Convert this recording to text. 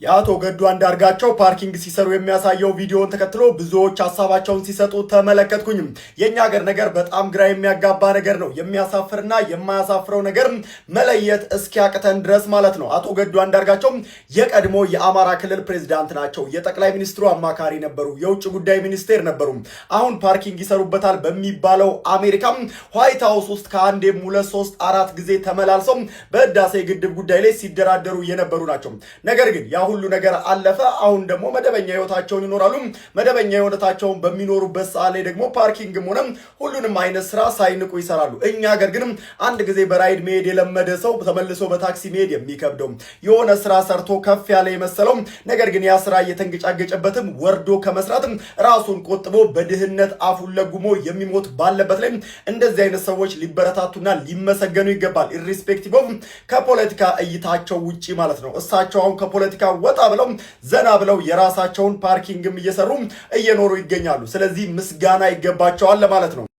የአቶ ገዱ አንዳርጋቸው parking ሲሰሩ የሚያሳየው ቪዲዮን ተከትሎ ብዙዎች ሀሳባቸውን ሲሰጡ ተመለከትኩኝም። የእኛ ሀገር ነገር በጣም ግራ የሚያጋባ ነገር ነው። የሚያሳፍርና የማያሳፍረው ነገር መለየት እስኪያቅተን ድረስ ማለት ነው። አቶ ገዱ አንዳርጋቸው የቀድሞ የአማራ ክልል ፕሬዚዳንት ናቸው። የጠቅላይ ሚኒስትሩ አማካሪ ነበሩ። የውጭ ጉዳይ ሚኒስቴር ነበሩ። አሁን parking ይሰሩበታል በሚባለው አሜሪካ ዋይት ሀውስ ውስጥ ከአንዴም ሁለት ሶስት አራት ጊዜ ተመላልሰው በህዳሴ ግድብ ጉዳይ ላይ ሲደራደሩ የነበሩ ናቸው። ነገር ግን ያ ሁሉ ነገር አለፈ። አሁን ደግሞ መደበኛ ህይወታቸውን ይኖራሉ። መደበኛ ህይወታቸውን በሚኖሩበት ሰዓት ላይ ደግሞ parking ም ሆነ ሁሉንም አይነት ስራ ሳይንቁ ይሰራሉ። እኛ ሀገር ግን አንድ ጊዜ በራይድ መሄድ የለመደ ሰው ተመልሶ በታክሲ መሄድ የሚከብደው፣ የሆነ ስራ ሰርቶ ከፍ ያለ የመሰለው፣ ነገር ግን ያ ስራ እየተንገጫገጨበትም ወርዶ ከመስራትም ራሱን ቆጥቦ በድህነት አፉን ለጉሞ የሚሞት ባለበት ላይ እንደዚህ አይነት ሰዎች ሊበረታቱና ሊመሰገኑ ይገባል። Irrespective of ከፖለቲካ እይታቸው ውጪ ማለት ነው። እሳቸው አሁን ከፖለቲካ ወጣ ብለው ዘና ብለው የራሳቸውን parking ም እየሰሩ እየኖሩ ይገኛሉ። ስለዚህ ምስጋና ይገባቸዋል ለማለት ነው።